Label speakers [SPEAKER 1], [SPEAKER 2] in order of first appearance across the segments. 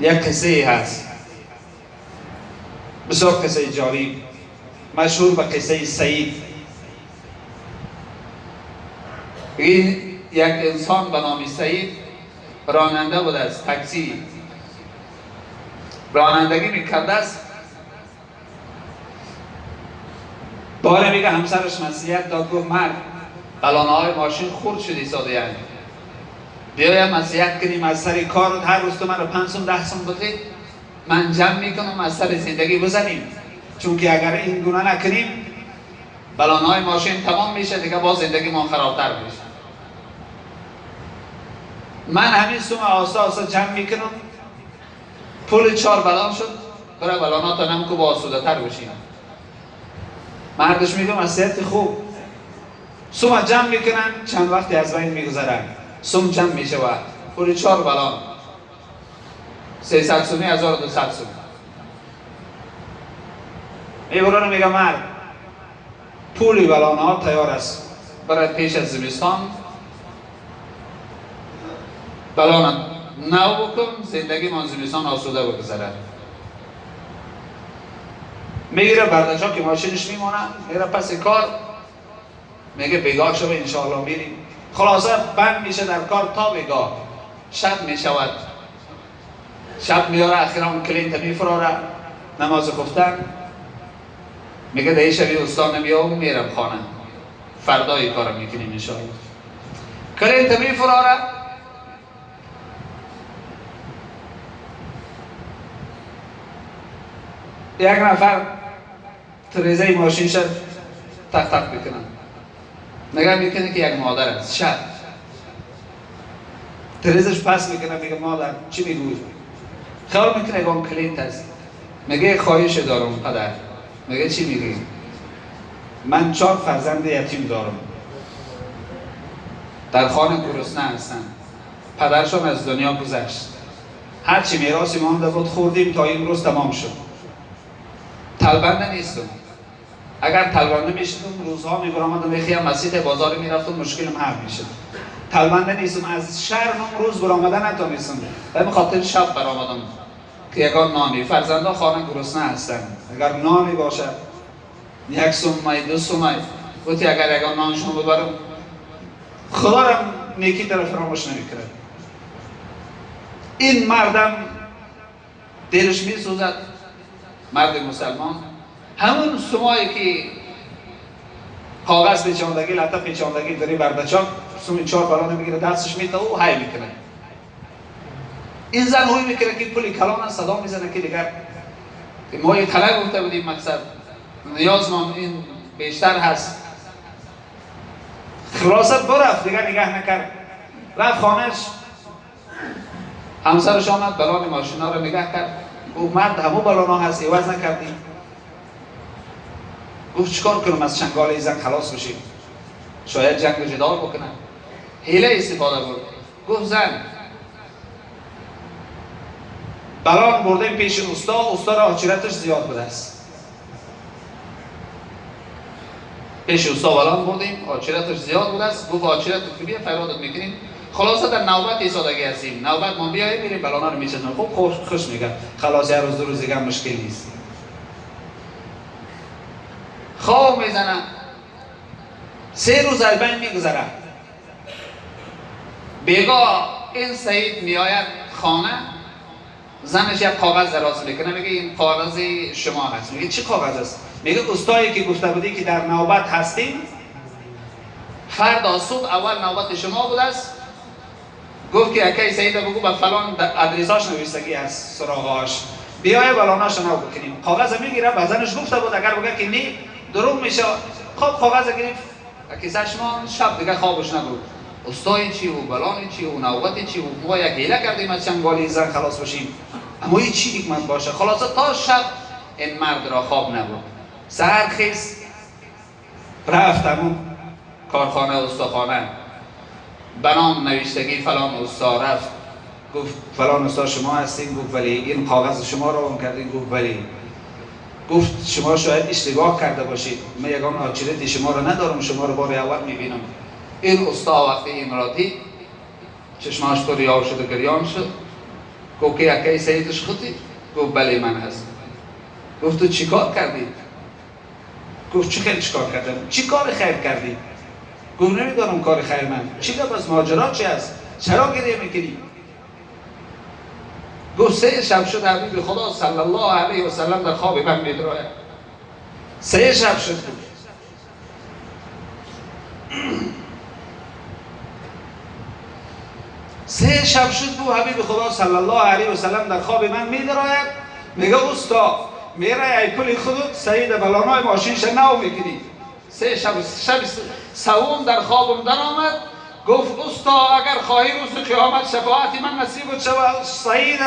[SPEAKER 1] Як қиссае ҳаст, бисёр қиссаи ҷолиб, машҳур ба қиссаи Саид. Ин як инсон ба номи Саид ронанда будааст, такси ронандагӣ мекардааст. Боре мега ҳамсараш насиҳат дод, гуфт мард балонаҳои мошин хурд шуди содаянд, биёям насиҳат кунем аз сари кор, ҳар рӯз ту маро 5 сум 10 сум бидиҳ, ман ҷамъ мекунам аз сари зиндагӣ бизанем, чунки агар ин гуна накунем балонаҳои мошин тамом мешавад, дигар боз зиндагимон харобтар мешавад. Ман ҳамин сум оҳиста оҳиста ҷамъ мекунам, пули 4 балон шуд, бира балоната намку бо осудатар бошем. Мардаш мегӯ насиҳати хуб, сума ҷамъ мекунанд, чанд вақте аз байн мегузаранд, сум ҷамъ мешавад, пули 4 балон 300 суми 1200 сум. Мебаранд, мега мард пули балонҳо тайёр аст, барои пеш аз зимистон балона нав букун, зиндагимон зимистон осуда бигузарад. Мегира бардача ки мошинش میمونه، میره پس کار، میگه بیگاه شو انشاءالله میریم. خلاصه بند میشه در کار تا بیگاه، شب میشود، شب میاره اخیرا اون کلینت میفراره نماز خفتن، میگه ده شبی استان نمیام میرم خانه، فردای کارم میکنیم انشاءالله. کلینت میفراره، یک نفر تریزه ماشین شد تق تق میکنن، نگاه میکنه که یک مادر است، شب تریزش پس میکنه، میگه مادر چی میگوی؟ خیال میکنه یکم کلینت است. میگه خواهش دارم پدر. میگه چی میگی؟ من 4 فرزند یتیم دارم، در خانه گرسنه هستن، پدرشان از دنیا گذشت، هرچی میراثی مانده بود خوردیم تا امروز تمام شد. تلبنده نیستم، اگر تلبنده میشدم روزها میبرآمدم میخیم مسجد بازار میرفتم مشکلم حل میشد. تلبنده نیستم، از شرم روز برآمدن نتونستم، به خاطر شب برآمدم که یگان نانی، فرزندا خانه گرسنه هستند، اگر نانی باشد 1 سومای 2 سومای گفتی اگر یگان نانشون ببرم خدا را نیکی طرف فراموش نمیکرد. این مردم دلش میسوزد، مرد مسلمان همون سمایی که کاغذ پیچاندگی لطه پیچاندگی داری بردچان سومی 4 بالانه میگیره دستش میته و های میکنه. این زن هوی میکنه که پولی کلان صدا میزنه که دیگر ما یه طلب گفته بودیم مقصد نیازمان این بیشتر هست. خلاصت برفت دیگر نگه نکرد، رفت خانهش، همسرش آمد بلان ماشینا رو نگه کرد، گفت مرد همو بلانا هست عوض نکردی. گفت چیکار کنم از چنگال زن خلاص بشیم، شاید جنگ و جدال بکنم. حیله استفاده برد، گفت زن بلان بردیم پیش استا، استا را آچیرتش زیاد بوده است، پیش استا بلان بردیم آچیرتش زیاد بوده است، گفت آچیرتت که بیا فریادت میکنیم. خلاصه در نوبت ایستادگی هستیم، نوبت ما بیاییم میریم بلانا رو میچزیم. خوب خوش میگه خلاص یه روز 2 روز دیگه مشکل نیست. خواب میزنه، 3 روز از بین میگذره. بیگاه این سعید میآید خانه، زنش یک کاغذ دراز میکنه، میگه این کاغذ شما هست. میگه چی کاغذ است؟ میگه استایی که گفته بودی که در نوبت هستیم، فردا صبح اول نوبت شما بوده است. گفت که اکی سعید بگو به فلان ادرساش نوشتگی از سراغاش، بیای بلاناش نو بکنیم. کاغذ میگیره، به زنش گفته بود اگر بگه که نی دروغ میشه. خب کاغذ گرفت کیسه ما، شب دیگه خوابش نبود. استای چی و بلان چی و نوبت چی و ما یک حیله کردیم از چنگالی زن خلاص بشیم، اما یه چی حکمت باشه. خلاصه تا شب این مرد را خواب نبود. سحر خیز رفت همون کارخانه استاخانه، بنام نوشتگی فلان استا رفت، گفت فلان استا شما هستین؟ گفت ولی. این کاغذ شما رو اون کردین؟ گفت ولی. گفت شما شاید اشتباه کرده باشید، من یگان آچیرتی شما رو ندارم، شما رو بار اول میبینم. این استا وقتی این را دید چشماش پر آب شد و گریان شد. گفت که یکی سیدش خودی؟ گفت بله من هستم. گفت تو چیکار کردی؟ گفت چی خیلی چیکار کردم؟ چی کار خیر کردی؟ گفت نمیدانم کار خیر من چی، بس ماجرا چی است؟ چرا گریه میکنی؟ گفت 3 شب شد حبیب خدا صلی الله علیه و سلم در خواب من میدراید. 3 شب شد. 3 شب شد بود حبیب خدا صلی الله علیه و سلم در خواب من میدراید. میگه استا میره ای پل خودت سید بلانای ماشینش نو میکنی. 3 شب، شب سوم در خوابم در آمد. گفت استا اگر خواهی روز قیامت شفاعت من نصیبت شود سید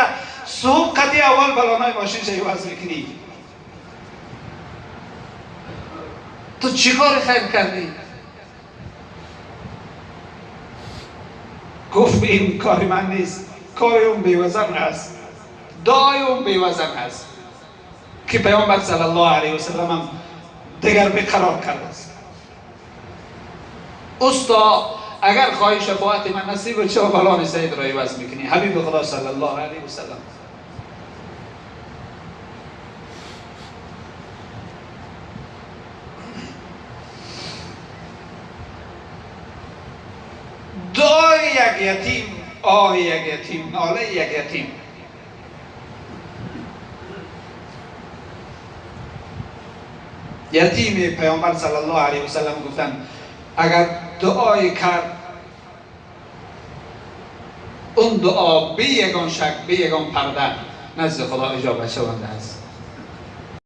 [SPEAKER 1] صبح قدی اول بلانای ماشینش عوض میکنی. تو چیکار خیر کردی؟ گفت این کار من نیست، کار اون بیوزن هست، دعای اون بیوزن هست که پیامبر صلی الله علیه و سلم هم دیگر بیقرار کرده است. استا اگر خواهی شفاعت من نصیب چه بلان سید را عوض میکنی. حبیب خدا صلی الله علیه و سلم. دعای یک یتیم، آه یک یتیم، ناله یک یتیم. یتیم پیامبر صلی الله علیه و سلم گفتن اگر دعای کرد اون دعا بی یگان شک، بی یگان پرده نزد خدا اجابت شونده است.